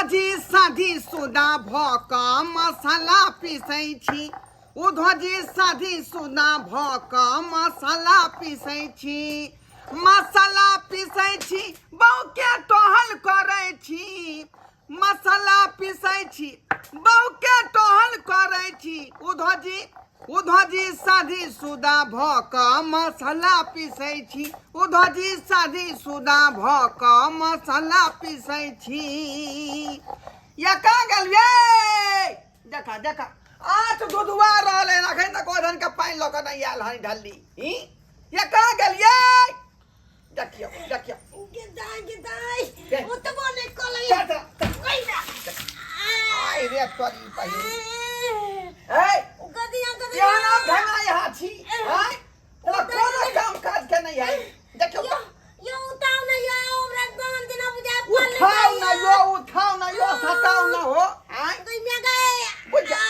उधोजी शादी सुदा भऽ कऽ मसाला पीसै छी। उधोजी शादी सुदा भऽ कऽ मसाला पीसै छी। मसाला पीसै छी, बौके टहल करै छी। मसाला पीसै छी, बौके टहल करै छी। उधोजी उधोजी शादी सुदा भऽ कऽ मसाला पीसै छी। उधोजी शादी सुदा भऽ कऽ मसाला पीसै छी। या कहाँ गेलियै? देखा देखा, आठ धुधुआ रहलै, अखन तक ओढ़न के पानि लऽ कऽ नहि आयल हन ढल्ली। ई या कहाँ गेलियै? देखियौ देखियौ। गिदाई गिदाई। के? उतबो नहीं कलई। चल, चल, चल। आइ रे तोरी बहिन। ए गदिया गदिया। केहन आब ढंगा यहाँ छी आँय? तोरा कोनो काम काज के नहीं है। देखियौ। यो यो उताव ना यो हमरा गान दिना बुझा पल। उठाओ ना यो, उठाओ ना यो, सताओ ना हो आँय। गइया गए। बुझ जा।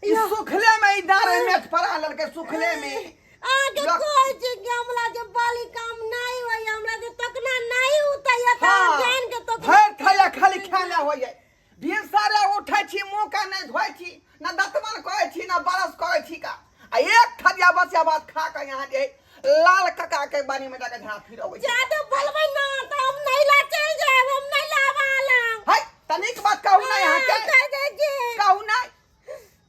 ई सुखले में ई दारे मेठ पड़ा लड़के सुखले में। अहाँके कहै छी कि हमरा जे बाली काम नहि होइए, हमरा जे तकना नहि उतैए, तऽ अहाँ जानि के तकना। भरि थाला खाली खाना होइए। भिनसरे उठै छी, मुँह के नहि धोइ छी, न दतमन करै छी, न बरस करै छी का, आ एक थरिया बसिया भात खा के यहाँ जे लाल काका के बाड़ी में जाके झाड़ फिरबै छी। जादे बोलबै ना तऽ हम नैला चलि जायब, हम नैला आब। है तनिक बात कहू ना यहाँ के। कहि दै छी। कहू ना।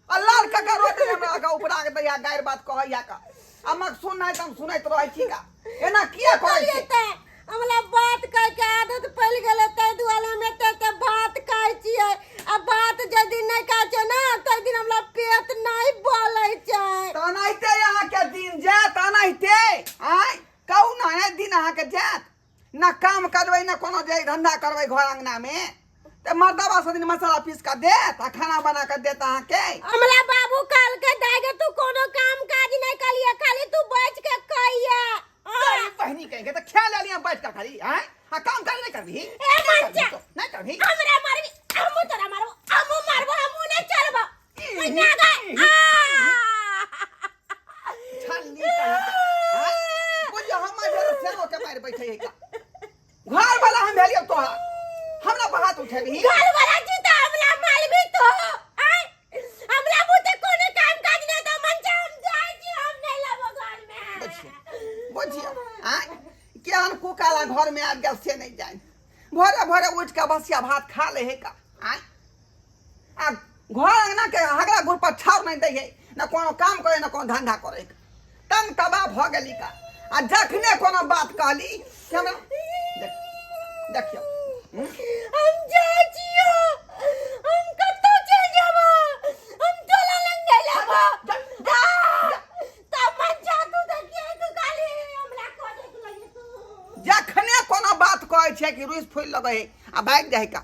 आ लाल काका रोज हमरा के उपरा के दैया, गारि बात कहैया का, आ मक सुन नहि तऽ हम सुनैत रहै छी का। एना किया करै कहलियै छी? तऽ हमरा बात कह के आदत पड़ि गेलै, ताहि दुआरे हम एते एते भात खाइ छियै, आ भात जाहि दिन नहि खाइ छियै ना ताहि दिन हमरा पेट नहि बोलै छै। तऽ एनाहिते अहाँके दिन जायत एनाहिते? आँय, कहू ना, एना दिन अहाँके जायत ना? काम करबै ना कोनो जे धंधा करबै घर अंगना में, तऽ मर्दबा सब दिन मसाला पीस कऽ देत आ खाना बना कऽ देत अहाँके? हमरा बाबू कहलकै, दाइ गे, तू कोनो काम काज नहि कलिए, खाली तू बैठ के कहिए। तोरी बहिनी कहि के तऽ खा लेलियै बैठ कऽ खाली। आँय, आ काम कर नहि करबिही? ए मंचा। नहि करबिही? हमरा मारबी, हमहूँ तोरा मारबो, हमहूँ मारबो, हमहूँ नहि चलबो। ओइ ना गए आ। छलनी कहीं का। आँय? बुझियौ हमर भेल सेहो के मारि बैठे है का। घर वाला हम भेलियौ तोहर, हमरा पर हाथ उठेबही? घर वाला छी तऽ हमरा मारबी तो? आय, हमरा बुते कोनो काम काज नहि तऽ मन हम जाइ छी, हम नहि लेबो घर में। बुझियौ बुझियौ, आँय, केहन कुकाला घर में आबि गेल से नहि जानि। भोरे भोरे उठि कऽ बसिया भात खा ले है का। आँय, आ घर अंगना के हगरा घुर पर छाव नहीं दै है, न कोनो काम करे न कोनो धंधा करे। तंग तबाह भऽ गेली का। आ जखने कोनो बात कहली से हमरा देखियौ। हम जाइ छियो, हम कतौ चलि जेबो, हम टोला लग नहि लेबो। तब मन जा तू देखिए तू खाली हमरा कह देख लगे तू। जखने कोनो बात कहै छै कि रुसि फूलि लगै है आ भागि जाइ का।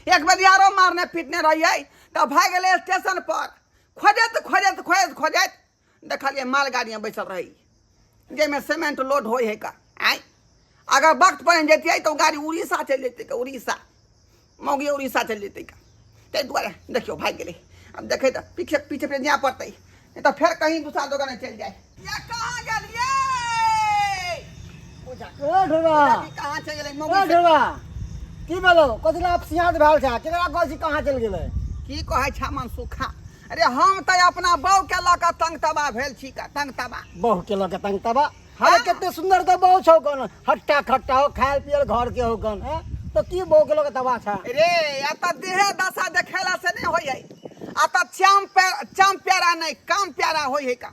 एक बेर यारो मारने पीटने रहियै तऽ भागि गेलै। स्टेशन पर खोजैत खोजैत खोजैत खोजैत देखलियै मालगाड़ीमे बैसल रहै, जाहिमे सीमेंट लोड होइ है का। आँय, अगर वक्त पर जैतियै तऽ ओ गाड़ी उड़ीसा चलि जैतै का। उड़ीसा मौगी उड़ीसा चलि जैतै का। ताहि दुआरे देखियौ भागि गेलै। आब देखै तऽ पीछे पीछे पीछे जाय पड़तै, नहि तऽ फेर कहीं दूसरा दोकान चलि जाय। या कहाँ गेलियै? बुझा ए ढोबा। बुझा कि कहाँ चलि गेलै ए मौगी से? ढोबा, की भेलो? कथी लए अपसियाँत भेल छै? केकरा कहै छी कहाँ चलि गेलै? की कहै छै मन सुखा? अरे हम तऽ अपना बहू के लऽ कऽ तंग तबाह भेल छी का, तंग तबाह। बहू के लऽ के तंग तबाह? हाँ। अरे कते सुंदर तऽ बहू छौ कन, हट्टा खट्टा हो, खायल पियल घर के हो कन, हैं? तऽ की बहू के लऽ के तबाह छै? रे एतऽ देहे दशा देखेला से नहि होइ है, एतऽ चाम प्यारा, चाम प्यारा नहि, काम प्यारा होइ है का।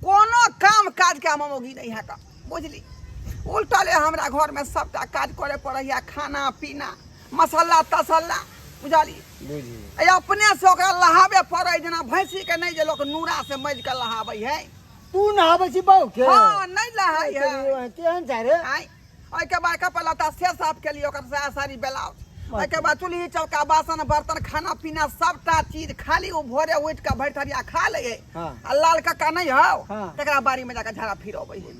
कोनो काम काज के हम मौगी नहीं है का, बुझली? उल्टले हमरा घर में सबटा काज करे पड़ै है, खाना पीना मसाला तसल्ला, बुझली? बुझली। ए अपने से ओकरा लहाबे पड़ै, जेना भैंसी के नहि जे लोक नूरा से मजि के लहाबै है। तू नहाबै छी बहू के? हाँ, नहि लहाइ है। केहन छै रे? आँय, ओहिके बाद कपड़ा लत्ता से साफ केलियै, ओकर साया साड़ी ब्लाउज, ओहिके बाद चूल्ही चौका बासन बर्तन खाना पीना सबटा चीज। खाली ओ भोरे उठि कऽ भरि थरिया खा लै है। आ लाल काका नहि हौ, तकरा बाड़ी में जाके झाड़ा फिरबै है।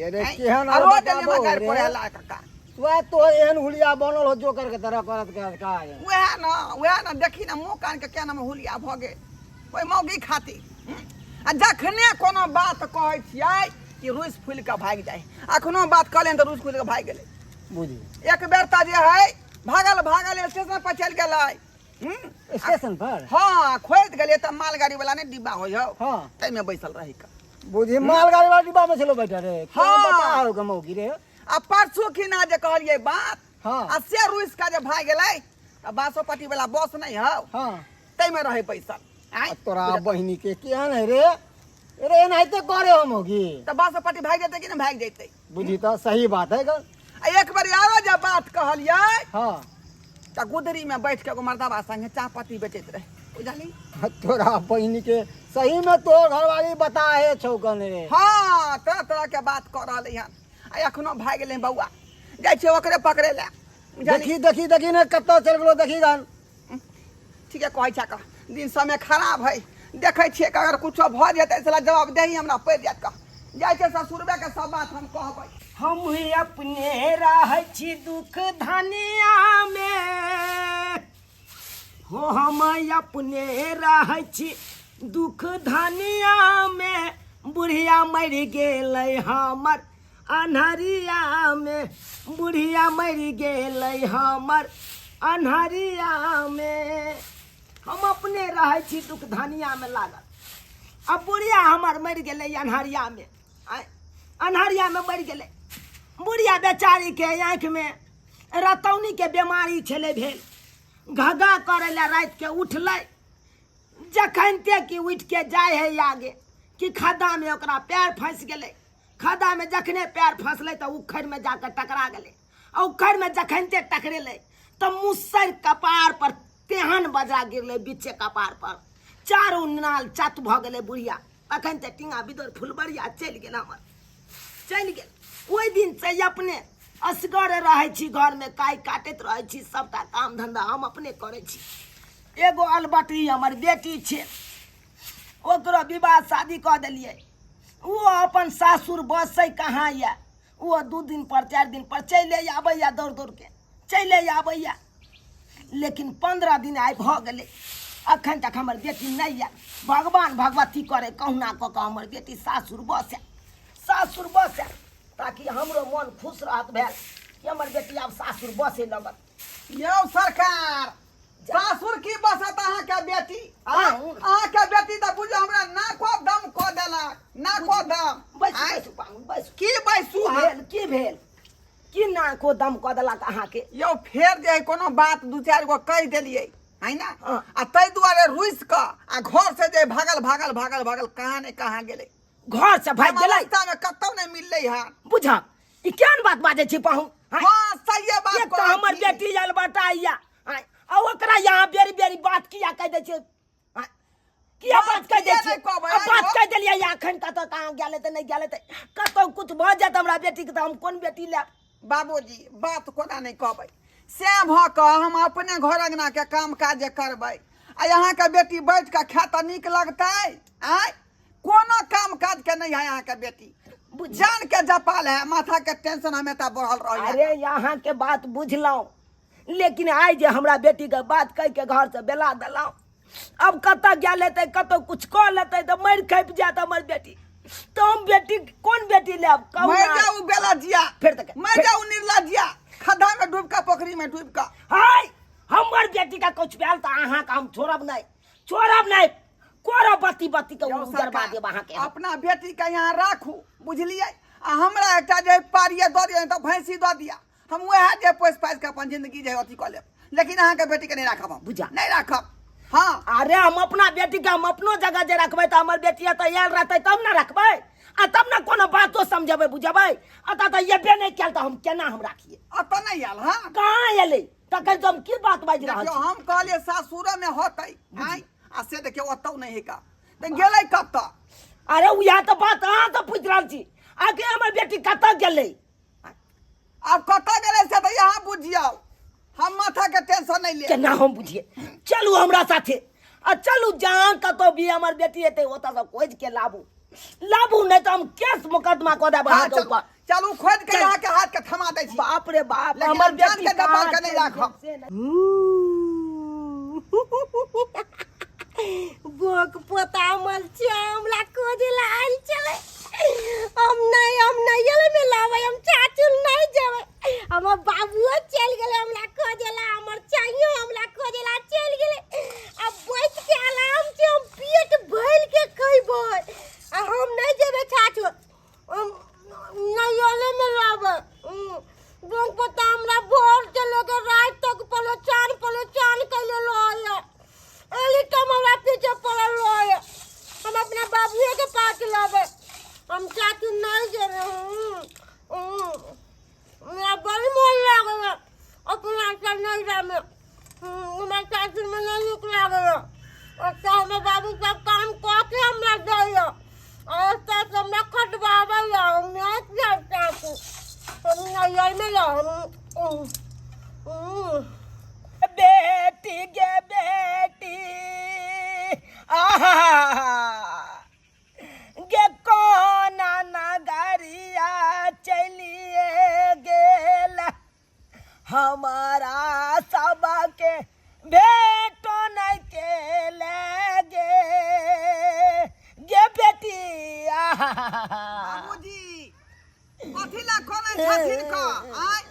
अरे आँय, केहन आ रोज अलबका डेली बहू गारि रे। पड़ै है लाल काका। वएह तोहर एहन हुलिया बनल हो, जोकर के तरह करत करत काज। वएह न, वएह न, देखी न मुँह कान के केना हुलिया भऽ गेल ओहि मौगी खातिर। आ जखने कोनो बात कहै छियै कि रुसि फूलि कऽ भागि जाइ। अखनो बात कहलियनि तऽ रुसि फूलि कऽ भागि गेलै। बुझी। एक बेर तऽ जे है भागल भागल स्टेशन पर चलि गेलै। स्टेशन पर? हाँ, खोजि गेलियै तऽ मालगाड़ी वाला नहि डिब्बा होइ हौ, हाँ। ताहिमे बैसल रही कऽ। बुझी मालगाड़ी वाला डिब्बा में छलो बैठा रे? हाँ। बता हो के मौगी रे। आ परसू खिना जे कहलियै बात, हाँ। आ से रुसि कऽ जे भागि गेलै तऽ बासोपट्टी वाला बस नहि हौ, हाँ, ताहिमे रहै बैसल। आँय? आ तोरा बहिनी के केहन है रे? रे एनाहिते करे हो मौगी। तऽ बासोपट्टी भागि जेतै कि नहि भागि जेतै? बुझी तऽ सही बात है गन। आ एक बेर आरो जे बात कहलियै, हाँ, तऽ गुदरीमे बैठ के एगो मर्दाबा संगे चाह पत्ती बेचैत रहै, बुझलही? तोरा बहिनी के सही में तोर घरवाली बता है छौकन रे। हाँ, तरह तरह के बात कऽ रहलै हन। आ एखनो भागि गेलै बौआ, जाइ छियै ओकरे पकड़ै लए, बुझलही? देखी देखी देखी ने कतऽ चलि गेलो, देखी गन। ठीके कहै छै कऽ, दिन समय खराब है। देखै छियै कि अगर कुछो भऽ जेतै साला जवाबदेही हमरा पड़ि जायत कऽ। जाइ छियै ससुरबे के सब बात हम कहबै। हम अपने रहै छी दुख धनिया में हो, हम अपने रहै छी दुख धनिया में, बुढ़िया मरि गेलै हमर अन्हरिया में, बुढ़िया मरि गेलै हमर अन्हरिया में। हम अपने रहै छी दुख धनिया में लागल, आ बुढ़िया हमर मरि गेलै अन्हरिया में। आँय, अन्हरिया में मरि गेलै बुढ़िया बेचारी के आँखि में रतौनी के बीमारी छलै भेल। घगा करै लए राति के उठलै, जखनते कि उठि के जाइ है आगे कि खद्दा में ओकरा पैर फँसि गेलै। खद्दा में जखने पैर फँसलै तऽ उखड़ि में जाके टकरा गेलै, आ उखड़ि में जखनते टकरेलै तऽ मुसर कपार पर तेहन बजरा गिरलै, बीचे कपार पर चारू नाल चत भऽ गेलै बुढ़िया। अखन तऽ टींगा बिदोर फुलबरिया चलि गेल हमर, चलि गेल। ओहि दिन से अपने असगरे रहै छी, घरमे काइ काटैत रहै छी, सबटा काम धंधा हम अपने करै छी। एगो अलबटी हमर बेटी छै, ओकरो विवाह शादी कऽ देलियै। ओ अपन सासुर बसै कहाँ यऽ, ओ 2 दिन पर 4 दिन पर चलि आबैया, दौड़ दौड़ के चलि आबैया। लेकिन 15 दिन आइ भऽ गेलै, अखन तक हमर बेटी नहि आयल। भगवान भगवती करे कहुना कऽ कऽ हमर बेटी सासुर बसए, सासुर बसए, ताकि हमरो मन खुश रहत भेल कि हमर बेटी आब सासुर बसे लगत। यौ सरकार, सासुर की बसत अहाँके बेटी? अहाँके बेटी तऽ बुझो हमरा नाको दम कऽ देलक, नाको दम। बैसू बैसू पाहुन, बैसू। की बैसू? भेल की? भेल की नाको दम कऽ देलक अहाँके? यौ, फेर जे है कोनो बात 2-4 गो कहि देलियै है ना, हाँ। आ ताहि दुआरे रुसि कऽ आ घर से जे भागल भागल भागल भागल कहाँ ने कहाँ गेलै। घर से भागि गेलै? रास्ता में कतौ नहि मिललै हन। बुझा, ई केहन बात बाजै छी पाहुन? हाँ, सहिए बात। एक तऽ हमर कहै छी। बेटी आयल बटा या आ ओकरा यहाँ बेरी बेरी बात किया कहि दै छै? आँय, किया बात बात कहि दै किया छियै? नहि कहबै? आ बात आँय, कहि देलियै या एखन कतऽ कहाँ गेलै तऽ नहि गेलै तऽ कतौ कुछ भऽ जायत हमरा बेटीके तऽ हम कोन बेटी लेब? बाबूजी, बात कोना नहि कहबै? से भऽ कऽ हम अपने घर अंगना के काम काज जे करबै आ अहाँके बेटी बैठ कऽ खाय तऽ नीक लगतै? आँय, कोनो काम काज के नहीं है अहाँके बेटी, जान के जपाल है, माथा के टेंशन हमेशा बढ़ल रहै। अरे, यहाँ के बात बुझलहुँ, लेकिन आइ जे हमरा बेटीके बात कहि के घर से बेला देलहुँ, अब कतऽ गेल हेतै, कतौ कुछ कऽ लेतै तऽ मरि खपि जायत हमर बेटी, तऽ हम बेटी कोन बेटी लेब, कहू मर ना। जाऊ बेलजिया। फेर तऽ मर जाऊ निर्लजिया, खद्धा में डूब कऽ, पोखरी में डूब कऽ। हाय, हमर बेटी का कुछ भेल तऽ अहाँके हम छोड़ब नहि, छोड़ब नहि, कोरो बत्ती बत्ती के यौ उजरबा सरकार, देब अहाँके हम। अपना बेटी के यहाँ राखू, बुझलियै? आ हमरा एकटा जे पारिये दऽ दिअ, तऽ भैंसी दऽ दिअ, हम वएह जे पोसि पासि कऽ अपन जिंदगी जे अथी कऽ लेब, लेकिन अहाँके बेटी के नहि राखब हम। बुझा। नहि राखब, हाँ। अरे, हम अपना बेटी के हम अपनो जगह जे रखबै तऽ हमर बेटी एतऽ आयल रहतै तब ने रखबै, आ तब ने कोनो बातो समझेबै बुझेबै। एतऽ तऽ एबे नहि कयल तऽ हम केना हम राखियै? एतऽ नहि आयल? हाँ। कहाँ एलै? तखन तऽ हम की बात बाजि रहल देखियौ छी? हम कहलियै सासुरे मे होतै, आँय, आ से देखियौ ओतौ नहि है का, तऽ गेलै कतऽ? अरे, उएह तऽ बात अहाँ तऽ पूछि रहल छी, आखिर हमर बेटी कतऽ गेलै? आब कतऽ गेलै से तऽ यहाँ बुझियौ, हम माथा के टेंशन नहि ले। केना हम बुझिए? चलू हमरा साथे आ चलू, जहाँ कतौ भी हमर बेटी हेतै ओतऽ से खोजि के लाबू, लाबू, नहि तऽ हम केस मुकदमा कऽ देब हाँ, अहाँके चलू ऊपर। चलू, खोज के चल। अहाँके हाथ के थमा दै छी। बाप रे बाप, लेकिन हमर हम जान बेटी के दबाव कहाँ के नहि चलि राखब। गेल से नहि। बोक पोता मल छै, हमरा खोजे ला आयल छलै। हम नहि, हम नहि एलै में लाबै, हम चाचू नहि जेबै। हमर बाबुओ चलि गेलै हमरा खोजेला, हमर चाइयो हमरा खोजेला चलि गेलै। आ बैठ के आराम से हम पेट भरि के खैबै। आ हम नहि जेबै छाछो, हम नैहरे मे रहबै। बैंक पता हमरा भोर से लेके राति तक परेशान परेशान कैले रहैया। एनी टाइम हमरा पीछे पड़ल रहैया। हम अपना बाबुए के पास रहबै, हम चाचू नहीं जेबै। हमरा बड़ी मोन लागैया अपना से नैहरा में। हमरा सासुर में नहीं नीक लागैया। ओतऽ हमर बाबू सब काम कऽ के हमरा दैया और ओतऽ से हमरा खटबाबैया। हम नहीं जायब सासुर, हम नैहर में रहब। बेटी गे बेटी, आहा गे, कोना नगरिया चलिए गेल, हमारा सबके भेटो नहीं केले गे, गे बेटी, आहा। बाबूजी कथी ला कोने छथिन का आय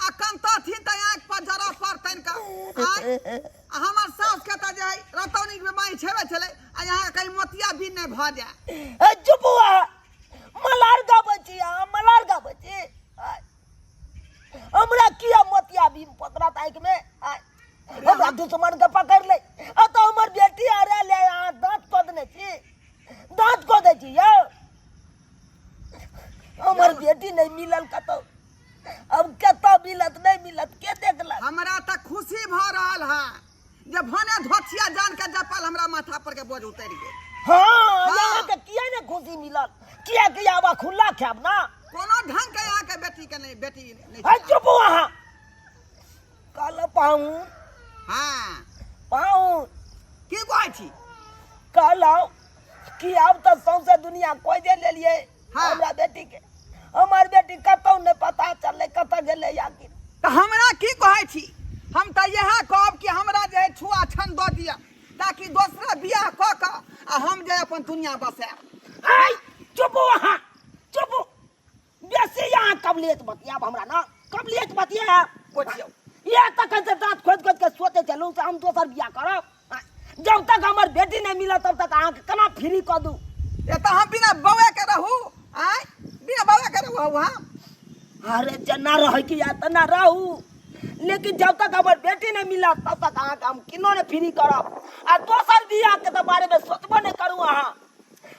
आ कंतथिन त आँख पर जरा पड़तनि का आय? आ हमर सास के त जे है रतौनी के बीमारी छेबे छलै, आ यहाँ कहीं मोतिया भी नहि भऽ जाय। ए, चुप हुआ, मलार गाबै छी अहाँ, मलार गाबै छी। आय, हमरा किया मोतिया बीम पकड़त आँखि में? आय, हमरा दुश्मन के पकड़ ले आ तऽ हमर बेटी अरे ले, अहाँ दाँत कऽ देने छी, दाँत कऽ दै छी यौ। हमर बेटी नहि मिलल कतौ, अब कतौ मिलत नहि मिलत के देखलक। हमरा तऽ खुशी भऽ रहल है जे भने धोथिया जान के जपल हमरा माथा पर के बोझ उतरि गेल। हाँ, यहाँ के किया ने खुशी मिलल? किया कि आब खुला खायब ना। कोनो ढंग के यहाँ के बेटी के नहीं, बेटी नहीं। है, चुप वहाँ कल पाऊँ। हाँ पाऊँ। की कहै छी? कहलहुँ कि आब तऽ सौंसे दुनिया खोजे लेलियै। हाँ। हमरा बेटी के, हमर बेटी कतौ नहि पता चललै कतऽ गेलै या कि। तऽ हमरा की कहै छी? हम तऽ इएह कहब कि हमरा जे है छुआ छन दऽ दिअ ताकि दोसरा बियाह कऽ कऽ आ हम जे अपन दुनिया बसायब। ऐ चुप अहाँ, चुप। बेसी अहाँ कबलियत बतियाब हमरा ना, कबलियत बतियाब। बुझियौ इएह तखन से दाँत खोदि खोदि के सोचै छलहुँ से हम दोसर बियाह करब। जब तक हमर बेटी नहीं मिलत तब तक अहाँके केना फ्री कऽ दू? ए तऽ हम बिना बौए के रहू? आँय, बिना बौए के रहू हम? अरे जेना रहै कि या तेना रहू, लेकिन जब तक हमर बेटी नहीं मिलत तब तक अहाँके हम किनो नहीं फ्री करब। आ दोसर बियाह के तऽ बारे में सोचबो नहीं करू अहाँ।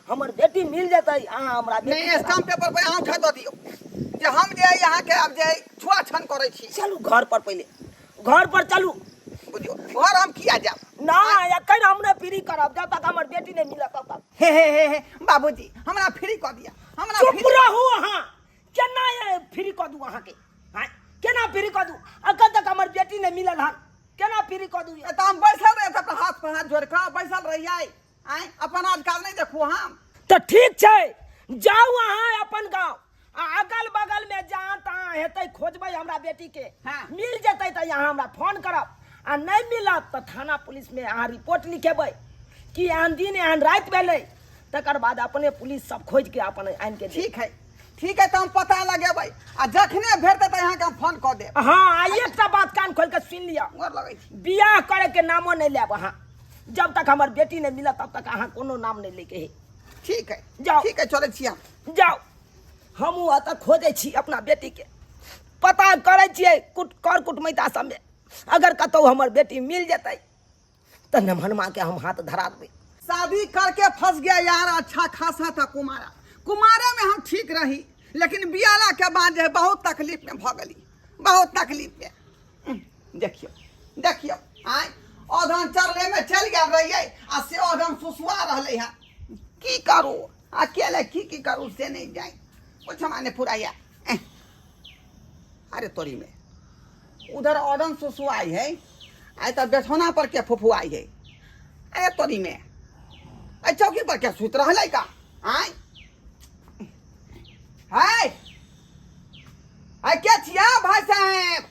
हमर बेटी मिल जेतै अहाँ हमरा बेटी नहीं, स्टाम्प पेपर पर अहाँ उठा दऽ दियौ जे हम जे यहाँ के आब जे छुआ छन करै छी। चलू घर पर, पहिले घर पर चलू। बुझियौ घर हम किया जायब? ना, एखन हम नहि फ्री करब जब तक हमर बेटी नहीं मिलत तब तक। हे हे हे हे, बाबूजी हमरा फ्री कऽ दिअ, हमरा चुप फ्री रहू अहाँ। केना ये फ्री कऽ दू अहाँके? आँय, केना फ्री कऽ दू? एखन तक हमर बेटी नहि मिलल हन, केना फ्री कऽ दू? ए तऽ हम बैसल रहियै तऽ हाथ पर हाथ जोड़ि कऽ बैसल रहियै? आँय, अपन आजकल नहि देखू हम। तऽ ठीक छै, जाउ अहाँ अपन गाँव आ अगल बगल में जहाँ तहाँ हेतै खोजबै हमरा बेटी के। हाँ। मिल जेतै तऽ यहाँ हमरा फोन करब, आ नहि मिलत तऽ थाना पुलिस में अहाँ रिपोर्ट लिखेबै कि एहन दिन एहन राति भेलै, तकर बाद अपने पुलिस सब खोजि के अपन आनि के देत। ठीक है, ठीक है, तऽ हम पता लगेबै आ जखने भेटतै तऽ अहाँके हम फोन कऽ देब। हाँ, आ एकटा बात कान खोलि के सुनि लिअ। गोर लगै छी। बियाह करे के नामो नहि लेब अहाँ। जब तक हमर बेटी नहि मिलत तब तक अहाँ कोनो नाम नहि लैके है। ठीक है, जाओ। ठीक है, चलै छी हम। जाओ, हमहूँ एतऽ खोजै छी अपना बेटीके, पता करै छियै कुट कर कुटमैता सबमे, अगर कतहु हमर बेटी मिल जेतै तऽ नमहनमा के हम हाथ धरा देबै। शादी करके फंस गया यार, अच्छा खासा था कुमारा, कुमारे में हम ठीक रही, लेकिन बियाला के बाद जे है बहुत तकलीफ में भऽ गेली, बहुत तकलीफ में। देखियौ देखियौ, आँय अधन चढ़ले में चलि गेल रहियै आ से अधन सुसुआ रहलै हँ। की करू अकेले, की की करू से नहीं जाए, कुछ हमरा नहीं फुराइया। अरे तोरी में उधर अधन सुसुआई है, आइ तऽ बेछौना पर के फुफुआई है। अरे तोरी में अइ चौकी पर के सुति रहलै का? आँय है, आइ के छियै भाई साहेब?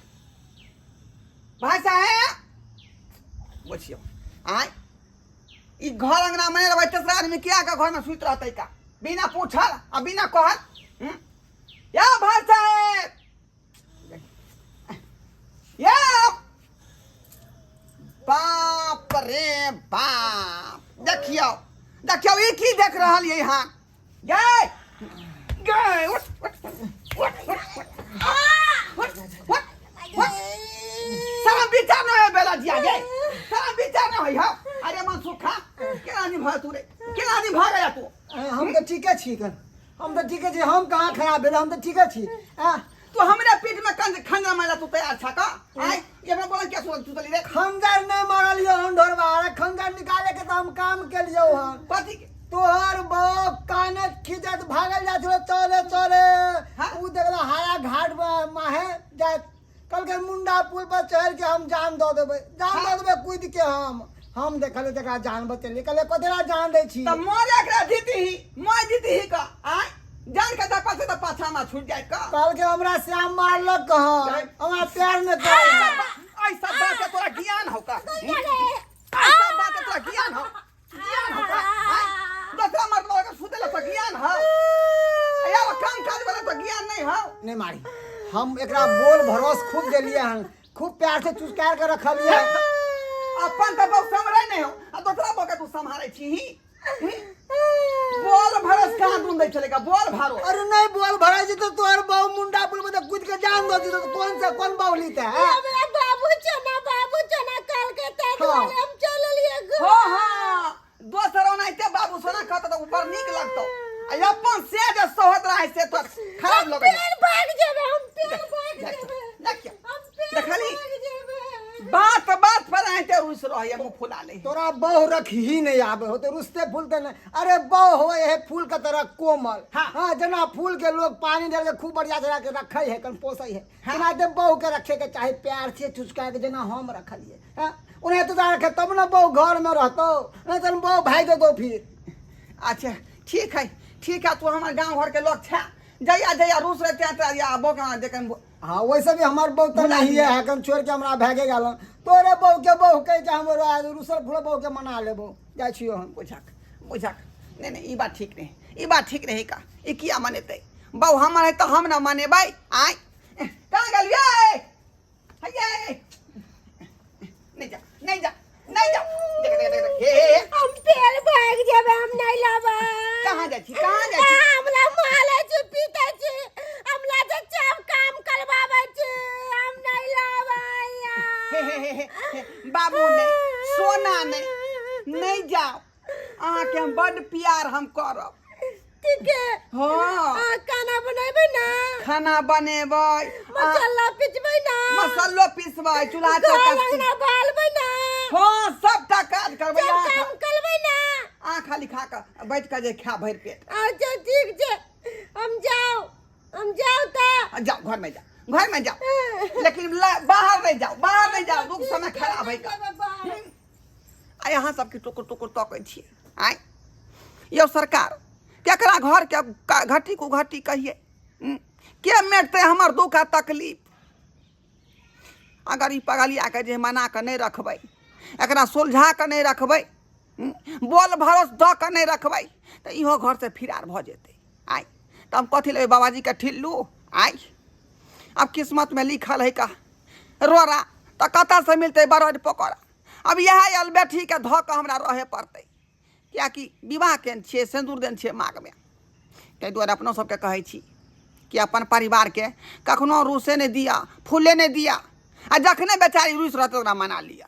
भाई साहेब बुझियौ, आँय ई घर अंगना में रहबै, तेसरा आदमी किया के घर में सुति रहतै का बिना पूछल आ बिना कहल? या भाई साहेब। ये बाप रे बाप, देखियौ देखियौ, ई की देख रहल ये यहाँ? गए गए, उठ उठ उठ उठ उठ उठ उठ उठ। शरम विचार न है बेला जिया गे, शरम विचार न है। हो अरे मन सुखा केना दिन भर तू रे, केना दिन भर गया तू? हम तऽ ठीके छी कन, हम तऽ ठीके छी, हम कहाँ खराब भेल, हम तऽ ठीके छी। आ तू हमरा पीठ में कंज खंजर मारला तू तैयार छा का? आय ये हमरा बोला क्या सुन तू रे? खंजर नहीं मारलियो हम ढोरबा, अरे खंजर निकाले के तो हम काम के लियो हन। कथी के? तोहर बो काने खींचत भागल जात रहो चले चले। हाँ? उ देखला हाया घाट पर माहे जात, कल के मुंडा पुल पर चढ़ के हम जान दऽ देबै, जान हाँ? दऽ देबै कूद के। हम देखलियै तकरा जान बचेलियै, कहलियै कथी जान दै छी? त मरे एकरा जीती ही मैं जीती ही का? आय जान के त पाछे त पाछा में छूट जाए का? कहलकै हमरा श्याम मारलक कहाँ, हमरा प्यार नहि करै। ऐसा बात के तोरा ज्ञान हो का? ऐसा बात के तोरा ज्ञान हो, ज्ञान हो का? आय दूसरा मर्द वाला के सुतेला तो ज्ञान हो, यार काम काज वाला तो ज्ञान नहीं हो। नहीं मारी हम, एकरा बोल भरोस खूब देलियै हन, खूब प्यार से चुचकार के रखलियै। अपन तऽ बहु सम्हरै नहीं हो आ दोसरा बहु के तू सम्हारै छी ही? बोल भरोस कहाँ दून दै छलै का बोल भारो? अरे नहीं बोल भरै छै तऽ तोहर बहु मुंडा पुल पर कूद के जान दऽ दितौ तऽ कोन से कोन बहु लीतै? हमरा बाबू चना, बाबू चना कहलकै ताहि दुआरे हम चलि एलियै घर। हो हाँ, दोसर ओनाहिते बाबू सोना कहत तऽ बड़ नीक लगतौ आ अपन से जे सोहत रहै से तो खराब हम लगै। पेड़ भाग जेबै, हम पेड़ भाग जेबै। देखियौ हम पेड़ देखली? भाग जेबै। बात बात पर आते रुस रहै मुँह फुला ले। तोरा बहु रखही नहीं आबे हो तो रुसते फूलते नहीं। अरे बहु हो है फूल के तरह कोमल। हाँ। हाँ, जना फूल के लोग पानी डाल के खूब बढ़िया से रखे रखे है कन पोसै है, हाँ। तेना बहु के रखे के चाहे प्यार से चुचका के, जना हम रखलिए। हाँ, उन्हें तो रखे तब ना बहु घर में रहतो, नहीं तो बहु भाग देतो फिर। अच्छा ठीक है ठीक है, तू हमार गांव घर के लोग छा, जइया जइया रूस रहते हैं तो या बो कहाँ देखे। हाँ वैसे भी हमार बहु तो भुला नहीं दिया। है, कम छोड़ के हमरा भागे गेल। तोरे बहु के बहु कह के हमरो आज रुसल फूल बहु के मना लेबो, जाइ छियो हम। बुझक बुझक, नहीं नहीं, ई बात ठीक नहीं, ई बात ठीक नहीं का, ई किया मनेतै? बहु हमर है तो हम ना मनेबै। आय कहाँ गेलियै? हैये नहीं जा नहीं जा नहीं जा, देख देख देख देख, हे हे हे। हम पेड़ भाग जेबै, हम नहीं लेबै। कहाँ जाइ छी, कहाँ जाइ छी? हमरा मारै छी, पीटै छी, हमरा जे सब काम करबाबै छी, हम नहीं लेबै। हे हे हे हे हे, बाबू नहीं, सोना नहीं, नहीं जाओ, अहाँके हम बड्ड प्यार हम करब। ठीक है। हाँ। अहाँ खाना बनेबै ना? खाना बनेबै, मसाला पिसबै ना? मसालो पिसबै, चूल्हा घर चौका अंगना बालबै ना? हाँ सबटा काज करबै। सब अहाँ काम करबै ना? अहाँ खाली खा कऽ बैठ कऽ जे खा भरि पेट। अच्छा ठीक छै, हम जाउ, हम जाउ तऽ। आ, जाओ घर में, जाओ घर में जाओ, लेकिन बाहर नहीं जाओ, बाहर नहीं जाओ, दुख समय खराब है का। आ अहाँ सबके टुकुर टुकुर तकै छियै। आँय यौ सरकार, केकरा घर के घटी को घटी कहिए? के मेटतै हमर दुख आ तकलीफ? अगर ई पगलियाके जे मना कऽ नहि रखबै, एकरा सुलझा कऽ नहि रखबै, बोल भरोस दऽ कऽ नहि रखबै तऽ इहो घरसँ फिरार भऽ जेतै। आँय तऽ हम कथी लेबै बाबाजीके ठिल्लू? आँय आब किस्मतमे लिखल है का रोड़ा तऽ कतऽसँ मिलतै बरद पकौड़ा? अब इएह आयल बेटीके धऽ कऽ हमरा रहय पड़तै, किएकि विवाह केने छियै, सिन्दूर देने छियै माँगमे। ताहि दुआरे अपनो सबके कहै छी कि अपन परिवारके कखनो रूसे नहि दिअ, फूले नहि दिअ, आ जखने बेचारी रूसि रहतै ओकरा मना लिअ।